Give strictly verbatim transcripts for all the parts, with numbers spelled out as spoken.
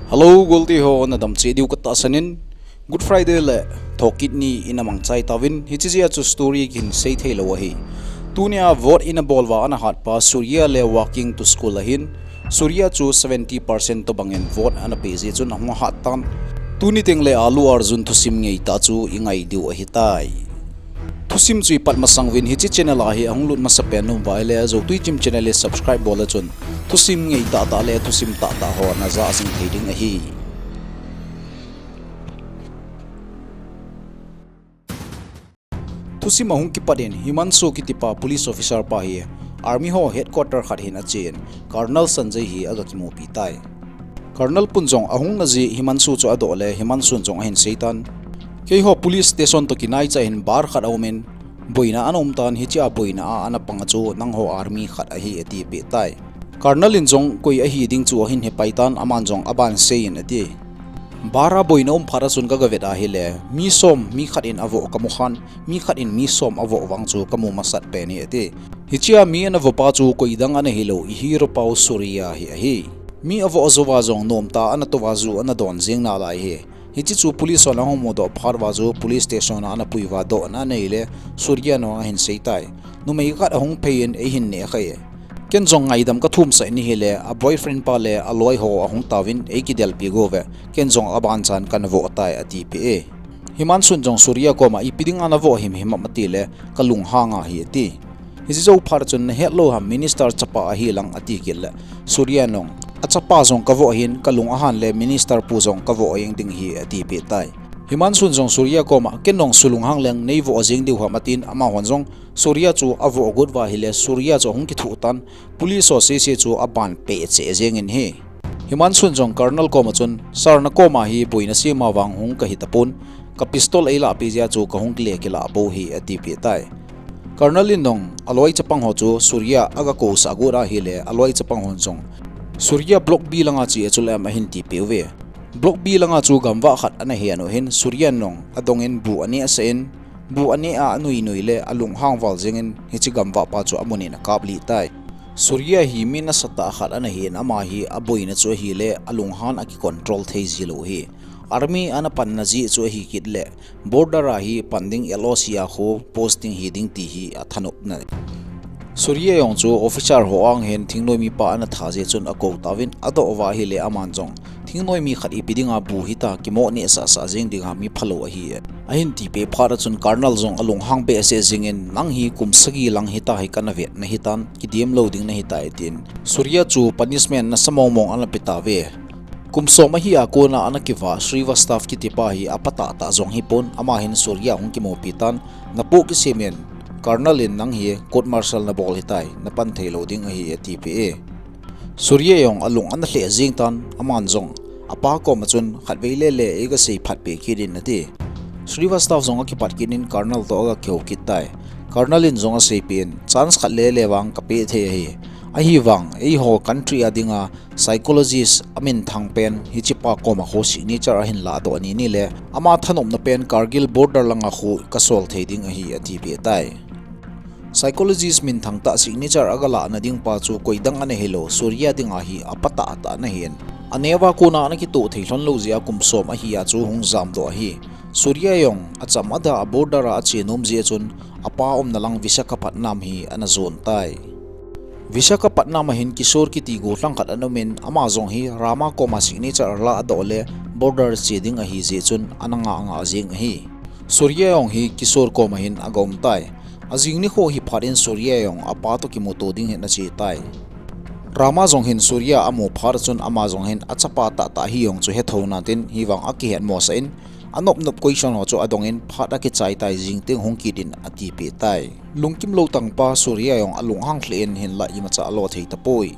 Hello, golti ho, nadam cheh diu katahsan in. Good Friday le thokit ni ina mangchai tauvin, hiche jeh a chu story kahin sei thei lou ahi. Tunia vote ina bol uva ana hat pa Surya le walking to school ahin, Surya chu seventy percent tobang in vote ana pe jeh chun ahung hat tan. Tuni teng le Allu Arjun thusim ngeitah chu ingai diu ahitai. Thusim chu ipat masang uvin, hiche channel a hi ahung lut masapen na um uva ahile, Zotui Chim channel hi subscribe bol le chun thusim ngeitah tah le thusim tahtah ho najah jing thei ding ahi. Thusim ahung kipat in, Himanshu kiti pa police officer pa hi army ho headquarter khat hin achen, Colonel Sanjay hi aga kimupi tai. Colonel pun jong ahung na jeh Himanshu chu adoh le, Himanshu jong ahin sei tan, keiho police station toh kinai cha hin bar khat aum in, boina ana um tan, hiche a boina a ana pang a chu nangho army khat ahi, atipeh tai. Colonel in jong koi ahi ding chu ahin hepai tan, aman jong aban sei in ati. Bar a boina um phat a chun kaga vet ahile, mi som, mi khat in avoh kamu khan, mi khat in mi som avoh vang chu kamu masat pen e ati. Hiche a mi ana vo pa chu koidang ana hilou, i hero pau Surya hi ahi. Mi avoh jou va jong nomtah a ana tou va ju ana don jing nalai hi. Hiche chu police hon ahung mudoh phat uva chu police station a ana pui uva dohna anei le, Surya in jong ahin sei tai. Numei khat ahung phei in eihin neh kha e. Ken jong ngaidam kathum sah in ahile, a boyfriend pa le aloi ho ahung tauvin eikidelpi gou ve. Ken jong abanchan kana voh tai, atipeh e. Himanshu in jong Surya koma, ipi dinga navoh himhim ham, ati le, kalunghang ahi, ati. Hiche jou phat a chun, nahet lou ham, minister chapa ahi lang, ati kit le, Surya in jong, achapa jong kavoh ahin, kalung ahan le minister pu jong kavoh jeng ding ahi, atipeh tai. Himanshu in jong Surya koma, ken jong sulunghang leng neivoh jeng diu ham, atin, amahon jong Surya chu avoh got uva ahile, Surya chu ahung kithuh tan, police ho sese chu aban peh cheh jeng in ahi. Himanshu in jong Colonel koma chun, Sir, nakoma hi boina sema vang hung kahi tapon, ka pistol eilahpeh jeh a chu kahung kile kilah bou ahi, atipeh tai. Colonel in jong aloi chapang ho chu Surya aga kousah got ahile, aloi chapang hon jong, Surya, Block B langa che a chule em, ahin tipeh uve. Block B langa chu gamvah khat ana hen u ahin, Surya in jong adong in bu anehsah in, bu aneh a anuinui le alunghang val jeng in, hiche gamvah pa chu amun in akaplih tai. Surya hi mi nasatah khat ana hin, ama hi aboina chu ahile alunghan akicontrol thei ji lou ahi. Army ana panna jeh chu ahi kit le, border a hi pan ding, L O C a khu posting hiding ti hi athanopna. Surya jong chu officer ho ang hin thingnoimi pa ana tha jeh chun akou tauvin, adoh uva ahile, aman jong, thingnoimi khat ipi dinga bu hita, kimoh nehsah sah jeng dinga mi phalou ahi, ahin tipeh phat a chun Colonel jong alunghang behseh jeng in, nang hi kum sagi lang hitahi kana vetna hitan, kidem lou ding nahitai, tin Surya chu punishment nasa mongmong ana pe tauve. Kum som ahi a kona ana kivah Srivastav kiti pa hi apatah tah jong hipon, ama hin Surya ahung kimupi tan, napoh kisem in, Colonel in nang hi court martial nabol hitai, napan thei lou ding ahi, atipeh e. Surya jong alung ana lheh jeng tan, aman jong apa koma chun, khatvei lele eiga seiphat peh kit in, ati. Srivastav jong akipat kit in Colonel toh aga kihou kit tai. Colonel in jong aseipeh in, chance khat lele vang kapeh thei ahi. Ahivang, eiho country a dinga psychologist aminthang pen hichepa koma khu signature ahin lahdoh ni ni le, ama thanopna pen Kargil border langa khu kasol thei ding ahi, atipeh tai. Psychologist minthang tah signature aga lahna ding pa chu koidang ana hilou, Surya dinga hi apatah tah ana hin, aneo a kona ana kitoh thei lhon lou jeh a kum som ahi a chu hung jamdoh ahi. Surya jong acham ada a border a ache nom jeh chun, apa umna lang Visakhapatnam hi ana jon tai. Visakhapatnam a hin Kishore kiti gollhang khat ana um in, ama jong hi Rama koma signature alahdoh le border che ding ahi jeh chun ana ngah ngah jeng ahi. Surya jong hi Kishore koma hin aga um tai. Ajing nikho hi phat in Surya jong apa toh kimuto ding hin ache tai. Rama jong hin Surya amu phat a chun ama jong hin achapa tahtah hi jong chu hetho nan tin, hivang akihetmosah in, anop nop question ho chu adong in, phat akichai tai, jing teng hung kit in atipeh tai. Lungkim lou tangpa Surya jong alunghang lheh in, hinlah imacha alo thei tapoi.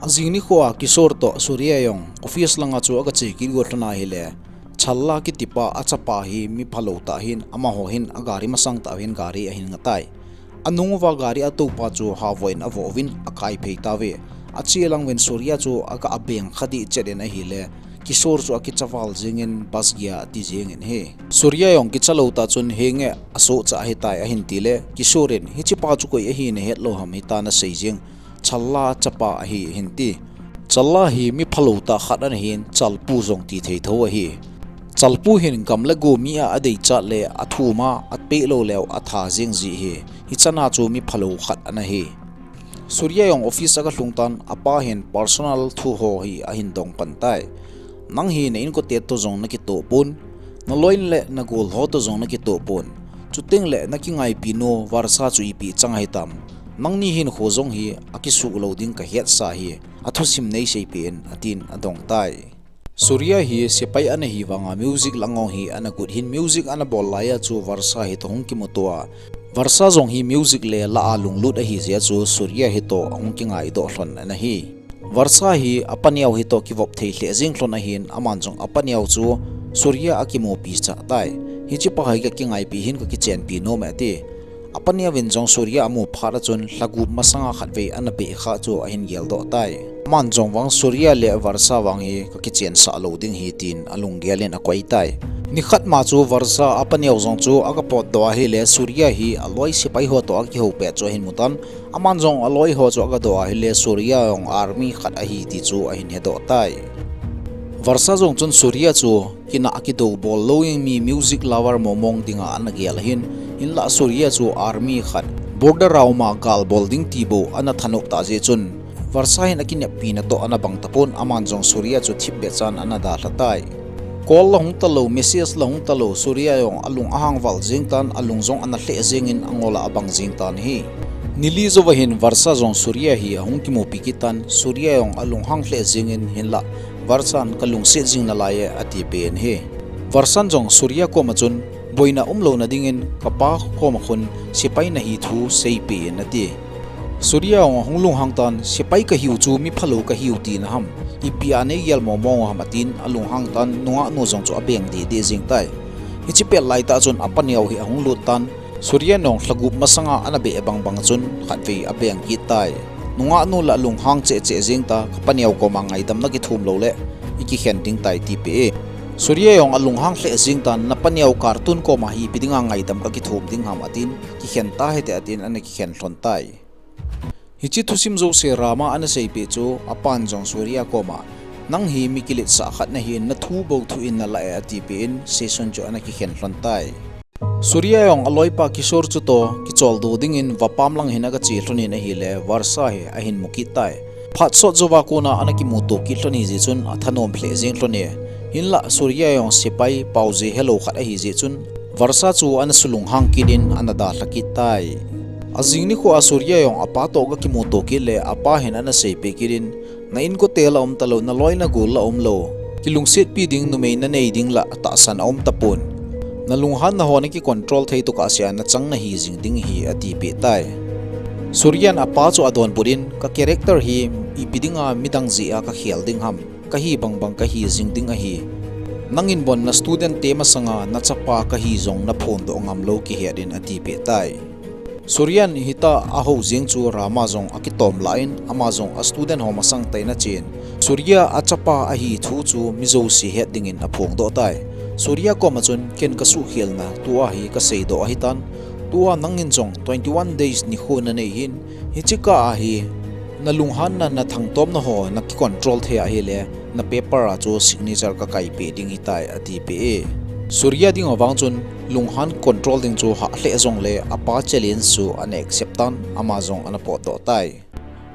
Ajing nikho a Kishore toh Surya jong office langa chu aga che kit got lhon ahile, Challa kitipa achapa hi mi phalou tah ahin, amaho hin agari masang tah uva hin gari ahin nga tai. Anung uva gari atopa chu havoh in avoh uvin akai phei tauve. Ache lang uvin Surya chu aga abeng kha dih chet in ahile, Kishore chu akicha val jeng in bus geiya ati jeng in ahi. Surya jong kicha lou tah chun, henge, asohcha ahitai, ahin ti le, Kishore in, hichepa chu koi ahi nahet lou ham, hita nasei jeng, Challa chapa ahi, ahin ti. Challa hi mi phalou tah khat ana hin, Chalpu jong ti thei tho ahi. Chalpu hin gam le go mi a adeichat le athum a, apeh lou leu atha jing ji hi. Hichana chu mi phalou khat ana hi. Surya jong office aga lhung tan, apa hin personal thu ho hi ahin dong pan tai. Nang hi na inkote to jong nakitoh pon, naloi le nagol ho to jong nakitoh pon. Chuteng le nakingaipi nu Varsha chu ipi chang ahitam. Nangni hinkho jong hi akisuh lou ding kahetsa hi. Athusim nei seipeh in, atin adong tai. Surya hi sepai ana hi vanga music lang jong hi ana got hin, music ana bol lai a chu Varsha hi toh hung kimuto a. Varsha jong hi music le la a lunglut ahi jeh a chu Surya hi toh ahung kingaidoh lhon ana hi. Varsha hi apa neo hi toh kivop thei lheh jing lhon ahin, aman jong apa neo chu Surya akimupi chah tai. Hiche pa hi kakingaipi hin, kakichenpi nom e ati. Apa neo vin jong Surya amu phat a chun lhagup masanga khatvei ana beh kha chu ahin geldoh tai. Aman jong vang Surya le Varsha vang hi kakichensah lou ding hi tin alunggel in akoi tai. Nikhat ma chu Varsha apa neo jong chu aga potdoh ahile Surya hi aloi sepai ho toh akihou pet chu ahin mu tan. Aman jong aloi ho chu aga doh ahile Surya jong army khat ahi ti chu ahin hedoh tai. Varsha jong chun Surya chu kinah kidou bol lou in mi music lover momong dinga ana gel ahin, hinlah Surya chu army khat border a um a gal bol ding ti bou ana thanop tah jeh chun Varsha hin akineppi na toh ana bang tapon, aman jong Surya chu thipbeh chan ana dalha tai. Call la hung talou, message la hung talou, Surya jong alung ahang val jing tan, alung jong ana lheh jing in angol a abang jing tan ahi. Nili jouva hin Varsha jong Surya hi ahung kimupi kit tan, Surya jong alunghang lheh jing in, hinlah Varsha in kalungset jing nalai e ati pen ahi. Varsha in jong Surya koma chun, boina umlouna dingin kapa koma khun sepai nahi thu seipeh in ati. Surya jong ahung lunghang tan, sepai kahiu chu mi phalou kahiu tina ham, ipi a neigel momong u ham atin alunghang tan, nungah nu jong chu abeng deh deh jing tai. Hiche pet laitah chun apa neo hi ahung lut tan, Surya in jong lhagup masanga ana beh bang bang chun khatvei abeng kit tai. Nungah nu la alunghang cheh cheh jing ta, kapa neo koma ngaidamna kithum lou le ikikhen ding tai tipeh e. Surya jong alunghang lheh jing tan, napa neo cartoon koma hi ipi dinga ngaidam kakithum ding ham atin, kikhen ta hite atin ana kikhen lhon tai. Hiche thusim jouse Rama ana seipeh chu, apan jong Surya koma, nang hi mi kiletsah khat nahin, nathu bou thu in nalah e atipeh in, session chu ana kikhen lhon tai. Surya jong aloipa Kishore chu toh kicholdo dingin vapam lang hin aga che lhon in ahile, Varsha hi ahin mu kit tai. Phat sot jouva kona ana kimuto kit lhon hijeh chun athanom lheh jeng lhon e. Hinlah Surya jong sepai paoje helou khat ahijeh chun, Varsha chu ana sulunghang kit in ana dalha kit tai. Ajing nikho a Surya jong apa toh aga kimuto kit le, apa hin ana seipeh kit in, na inkote la um talou, naloi nagol la umlou, kilungsetpi ding numei nanei ding la tahsan aum tapon. Nalunghanna ho naki control thei tokah sea nachang nahi jing ding hi atipeh tai. Surya in apa chu adonbut in, ka character hi ipi dinga midang jeh a kakhel ding ham, kahi bang bang kahi jing ding ahi. Nangin bon na student te masanga nachapa kahi jong naphondoh ngamlou kihet in atipeh tai. Surya in hitia ahou jeng chu Rama jong akitom lah in, ama jong a student ho masang tah in achen, Surya achapa ahi thu chu mi jouse het dingin aphongdoh tai. Surya koma chun, ken kasuhkhelna tua hi kaseidoh ahitan, tua nangin jong twenty one days nikho nanei hin, hiche kah a hi nalunghanna, nathangtomna ho naki control thei ahile, na paper a chu signature kakaipeh ding hitai atipeh e. Surya dinga vang chun lunghan control ding chu hah lheh jongle apa challenge chu ana accept tan, ama jong ana potdoh tai.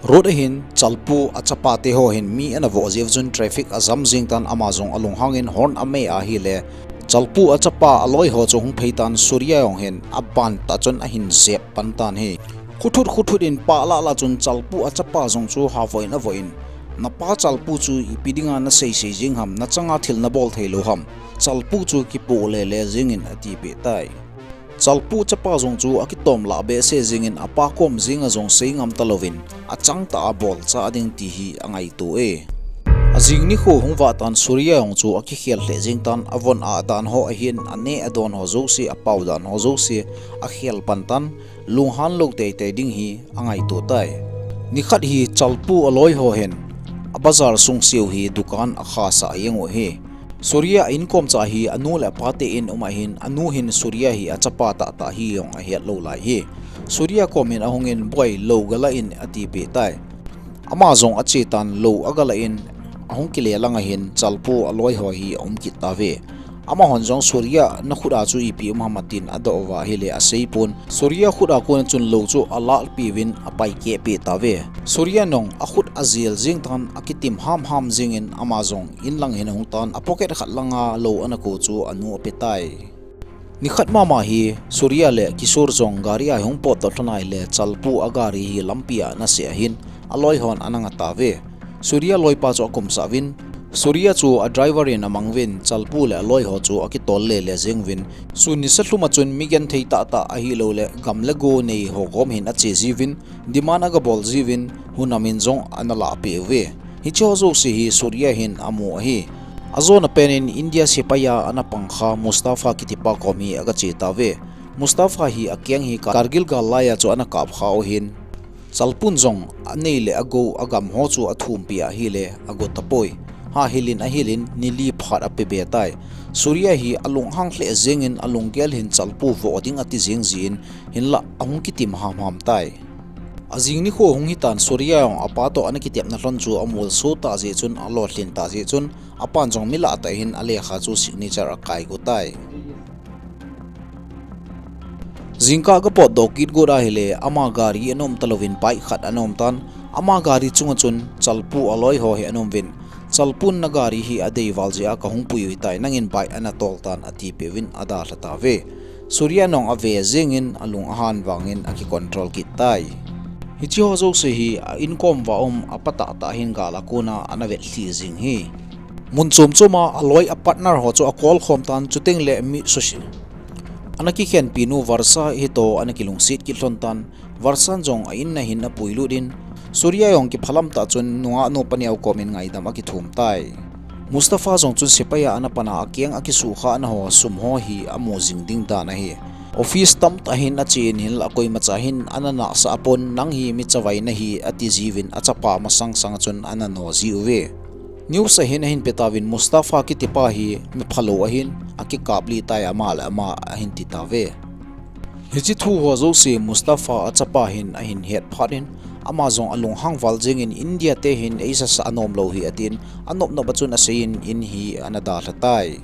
Road a hin Chalpu achapa te ho hin mi ana voh jeh chun traffic ajam jeng tan, ama jong alunghang in horn amei ahile, Chalpu achapa aloi ho chu hung phei tan, Surya jong hin aban tah chun ahin jep pan tan ahi. Khuthut khuthut in pah lah lah chun Chalpu achapa jong chu havoh in avoh in, napa Chalpu chu ipi dinga naseisei jeng ham, nachanga thil nabol theilou ham, Chalpu chu kipoh lele jengin atipeh tai. Chalpu chapa jong chu akitom lah behseh jengin apa kom jenga jong seingam talouvin, achangtah a bolcha ding ti hi angaito e. Ajing nikho hung vah tan Surya jong chu akikhel lheh jeng tan, avon a dan ho ahin, aneh adon ho jouse, apao dan ho jouse akhel pan tan, lunghan lou teitei ding hi angaito tai. Nikhat hi Chalpu aloi ho hin a bazar sung seu hi dukan akhasah jeng u ahi. Surya a inkomcha hi anu le apa te in um ahin, anu hin Surya hi achapa tahtah hi jong ahet lou lai hi. Surya kom hin ahungin, boi, lou galah in atipeh tai. Ama jong ache tan, lou agalah in, ahung kile lang ahin, Chalpu aloi ho hi aum kit tauve. Amahon jong Surya, nakhut a chu ipi um ham atin adoh uva ahile aseipon. Surya khut a kon a chun lou chu alalpeh uvin apaikeh peh tauve. Surya jong akhut ajel jing tan, akitim hamham jingin ama jong in lang hin ahung tan, apocket khat langa lou ana ko chu anu apetai. Nikhat mama hi Surya le Kishore jong gari a hung potdoh lhon ahile Chalpu agari hi lampi a anaseh ahin, aloi hon ana nga tauve. Surya loipa chu akumsah uvin, Surya chu adriver in amang uvin, Chalpu le aloi ho chu akitol lele jeng uvin, sun nisa lhum a chun mi genthei tahtah ahilouleh gam le go nei ho kom hin ache jiuvin, demand agabol jiuvin, hunam in jong ana lahpeh uve. Hiche ho jouse hi Surya hin amu ahi. Ajona pen in India sepai a ana pangkha Mustafa kitipa kom hi agache tauve. Mustafa hi akeng hi Kargil gal lai a chu ana kapkha u ahin, Chalpun jong anei le agou agam ho chu athumpi ahile ago tapoi. Hahil in ahil in ni li phat apebetai. Surya hi alunghang lheh jengin alunggel hin Chalpu voh ding ati jeng jin, hinlah ahung kitim hamham tai. Ajing nikho hung hitan, Surya jong apa toh ana kitepna lhon chu amolso tah jeh chun, alolhin tah jeh chun, apan jong milah tah hin alekha chu signature akaigo tai. Jingkah aga potdoh kit got ahile, ama gari ana um talouvin bike khat ana um tan, ama gari chunga chun Chalpu aloi ho hi ana um uvin, Chalpun nagari hi adei val jeh a kahung pui u hitai, nangin bike ana tol tan, atipeh uvin adalha tauve. Surya jong ave jengin alung ahan vangin akicontrol kit tai. Hiche ho jouse hi a inkom uva um apa tahtah hin gal a kona ana vetlhi jing hi. Mun chom chom a aloi a partner ho chu akol khom tan, chuteng le mi sosi ana kikhenpi nu Varsha hitoh ana kilungset kit lhon tan, Varshan jong a in a hin apuilut in, Surya jong kiphalam tah chun nungah nu paneo komin ngaidam akithum tai. Mustafa jong chun sepai a ana pan a akeng akisukha ana ho sum ho hi amu jing ding dan ahi. Office tamtah hin ache in, hinlah koimacha hin ana nahsah pon, nang hi mi chavai nahi ati jiuvin achapa masang sang a chun ana no jiuve. News a hin ahin pe tauvin Mustafa kitipa hi miphalou ahin, akikap lih tai ama le ama ahin ti tauve. Hiche thu ho jouse Mustafa achapa hin ahin het phat in, ama jong alunghang val jengin India te hin eisasa anom lou hi atin, anop nop a chun aseiyin in hi ana dalha tai.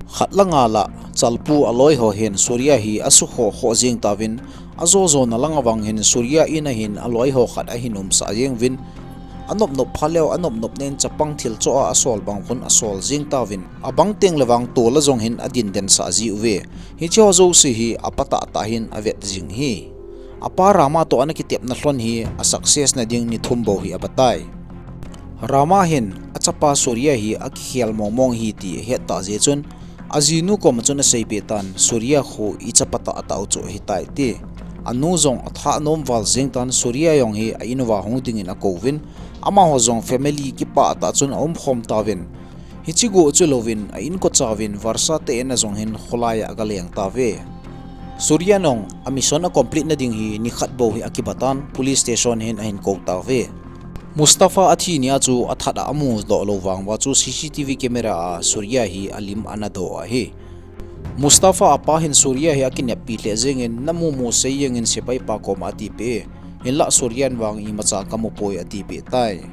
Khat langa lah, Chalpu aloi ho hin Surya hi asukhoh khoh jeng tauvin, ajo jona langa vang hin Surya in a hin aloi ho khat ahin umsah jeng uvin, anop nop phat leu anop nop nen chapang thil choh a asol bang khun asol jeng tauvin, abang teng le vang tol a jong hin adin den sah jiuve. Hiche ho jouse hi apa tahtah hin avet jing hi. Apa Rama toh ana kitepna lhon hi a success na ding ni thum bou hi abatai. Rama hin achapa Surya hi akikhel mong mong hi ti ahet tah jeh chun, ajinu koma chun aseipeh tan, Surya khu ichapa tahtah u chu ahitai ti. Anu jong athah nom val jeng tan, Surya jong hi a in uva hung dingin akouvin, amaho jong family kipah tah chun aumkhom tauvin, hiche go chu louvin a inkocha uvin Varsha te in a jong hin kholai a aga leng tauve. Surya jong a mission a complete na ding hi nikhat bou hi akiba tan, police station hin ahin kou tauve. Mustafa athi nia chu athat a amudoh lou vang uva chu C C T V camera a Surya hi alim ana doh ahi. Mustafa apa hin Surya hi akineppi lheh jengin, namu mu sei jengin sepai pa koma atipeh e, hinlah Surya in vang imacha kamu poi atipeh tai.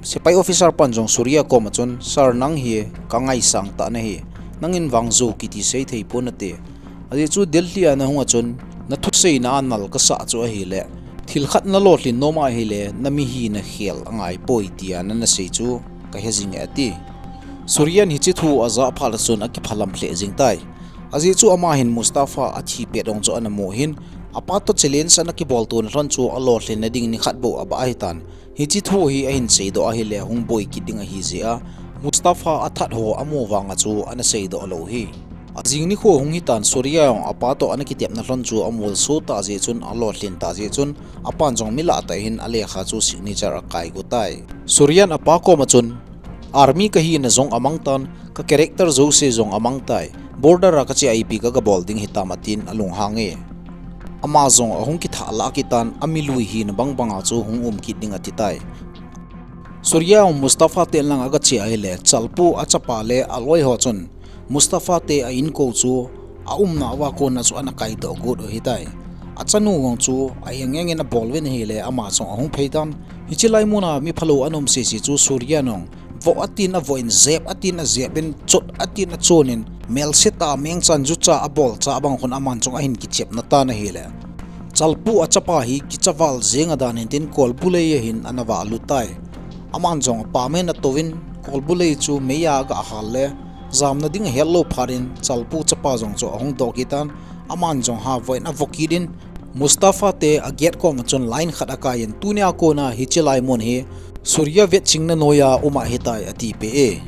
Sepai officer pan jong Surya koma chun, Sir, nang hi kangaisang tah nahi, nangin vang jou kiti sei thei pon nate. Ajeh chu Delhi a nahung a chun, nathuseina a nal kasah chu ahile, thil khat nalolhin nom ahile, namihina khel angai poi tia nana sei chu kahe jinge ati. Surya in hiche thu ajah phat a chun akiphalam lheh jeng tai. Ajeh chu ama hin Mustafa athi pet jong chu ana mu hin, apa toh challenge ana kibol tona lhon chu alolhin na ding nikhat bou abah ahitan. Hiche thu hi ahin seidoh ahile hung boi kit ding ahi jeh a, Mustafa athat ho amu vang a chu ana seidoh lou hi. Ajing nikho hung hitan Surya jong apa toh ana kitepna lhon chu amolso tah jeh chun, alolhin tah jeh chun, apan jong milah tah hin alekha chu signature akaigo tai. Surya in apa koma chun, Army kahina jong amang tan, ka character jouse jong amang tai, border a kache a ipi kaga bol ding hitam atin alunghang e. Ama jong ahung kithah lah kit tan, amilui hina bang banga chu hung um kit ding ati tai. Surya jong Mustafa te in lang aga che ahile, Chalpu achapa le aloi ho chun, Mustafa te a inko chu aumna uva kona chu ana kaidoh got u ahitai. Achanu jong chu a eng eng in abol uvin ahile ama jong ahung phei tan. Hiche lai mun a mi phalou ana um sese chu Surya in jong voh atin avoh in, jep atin ajep in, chot atin achon in, melse tah mengchan jucha abolcha abang khun aman jong ahin kichepna tan ahile, Chalpu achapa hi kicha val jeng adan in tin kolbu lei a hin ana valut tai. Aman jong apam in atouvin kolbu lei chu mei a aga hal le jamna ding ahet lou phat in Chalpu chapa jong chu ahung doh kit tan. Aman jong ha voh in avoh kit in Mustafa te a gate kom a chun line khat akai in, tunia kona hiche lai mun hi Surya vetchingna noiya um ahitai, atipeh e.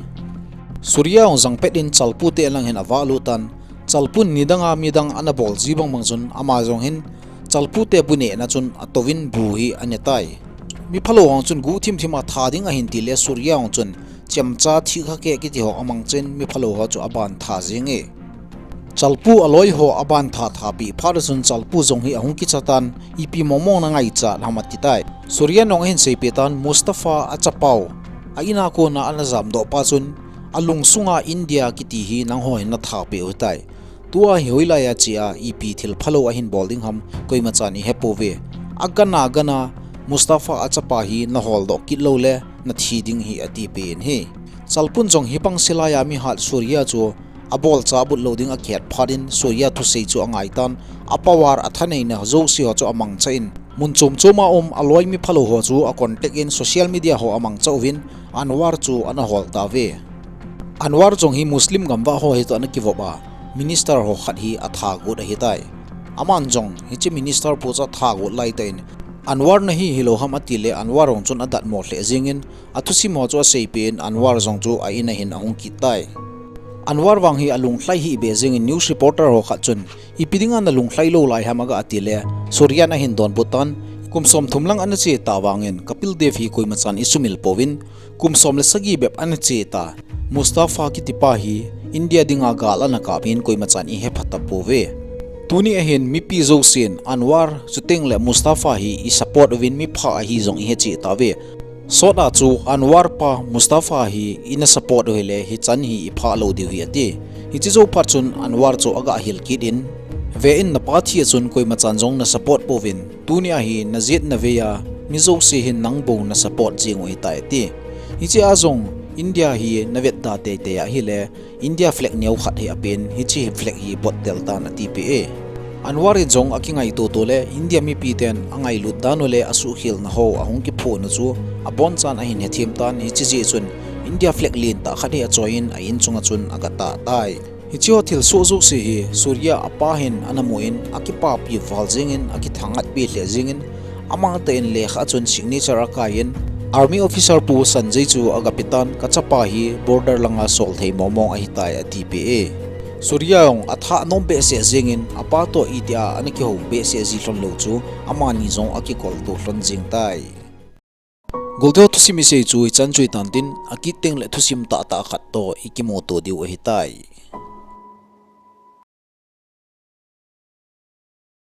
Surya jong jangpet in Chalpu te lang hin avalut tan. Chalpun nidanga midang ana bol ji bang bang chun ama jong hin Chalpu te bu nehna chun atouvin bu hi ane tai. Mi phalou jong chun guhthim thim a tha ding ahin tile Surya jong chun chemcha thih kha keh kiti ho amang chen mi phalou ho chu aban tha jeng e. Chalpu aloi ho aban tha tha peh phat chun Chalpu jong hi ahung kicha tan, ipi mong mong na ngaichat ham ati tai. Surya in jong ahin seipeh tan, Mustafa achapau a in a kona ana jamdoh pa chun alungsunga India kiti hi nangho hin natha peh u tai. Tua hi hoilai a che a ipi thil phalou ahin bol ding ham koima chan ihe pouve. Agana gana Mustafa achapa hi naholdoh kit lou le nathi ding hi atipeh in ahi. Chalpun jong hibang se lai a mihat Surya chu abolcha abut lou ding akihet phat in Surya thusei chu angai tan, a power athaneina jouse ho chu amangcha in, mun chom chom a um aloi mi phalou ho chu a contact in social media ho amangcha uvin Anwar chu ana hol tauve. Anwar jong hi Muslim gamvah ho hitoh ana kivop a, minister ho khat hi atha got ahitai. Aman jong hiche minister pu chu atha got lai tah in, Anwar nahi hilou ham atile Anwar jong chun adatmo lheh jeng in, athusim ho chu aseipeh in Anwar jong chu a in a hin ahung kit tai. Anwar vang hi alunglhai hih beh jeng in news reporter ho khat chun, ipi dinga nalunglhai lou lai ham aga atile, Surya in ahin donbut tan, kum somthum lang ana che ta vang in Kapil Dev hi koima chan isumil pouvin, kum som le sagi bep ana che ta, Mustafa kiti pa hi India dinga gal ana kap hin koima chan ihe phat tapouve. Tuni a hin mipi jousen Anwar chuteng le Mustafa hi isupport uvin mipha ahi jong ihe cheh tauve. Sot a chu Anwar pa Mustafa hi ina support u hile hichan hi ipha lou diu ahi ati. Hiche jou phat chun Anwar chu aga hil kit in, ve in napa thi a chun koima chan jong na support pouvin, tunia hi najet navei a mi jouse hin nang bou na support jeng u ahitai ati. Hiche a jong India hi navet da teitei ahile India flag neo khat hi apen, hiche flag hi bottel tan atipeh e. Anwar in jong akingaito to le India mipi ten angailut dan u le asuhkhelna ho ahung kiphon u chu abonchan ahin hethem tan, hiche jeh chun India flag lentah khat hi achoi in a in chunga chun aga tah tai. Hiche ho thilsoh jouse hi Surya apa hin ana mu in akipapi val jeng in akithangatpi lheh jeng in, amatah in lekha chun signature akai in, army officer pu Sanjay chu aga petan, kachapa hi border langa sol thei mong mong ahitai atipeh e. Surya jong atha nom behseh jeng in apa toh itia ana kihou behseh ji lhon lou chu amani jong akikolto lhon jeng tai. Golteho thusim isei chu hichan chu hitan tin, akit teng le thusim tahtah khat toh ikimuto diu ahitai.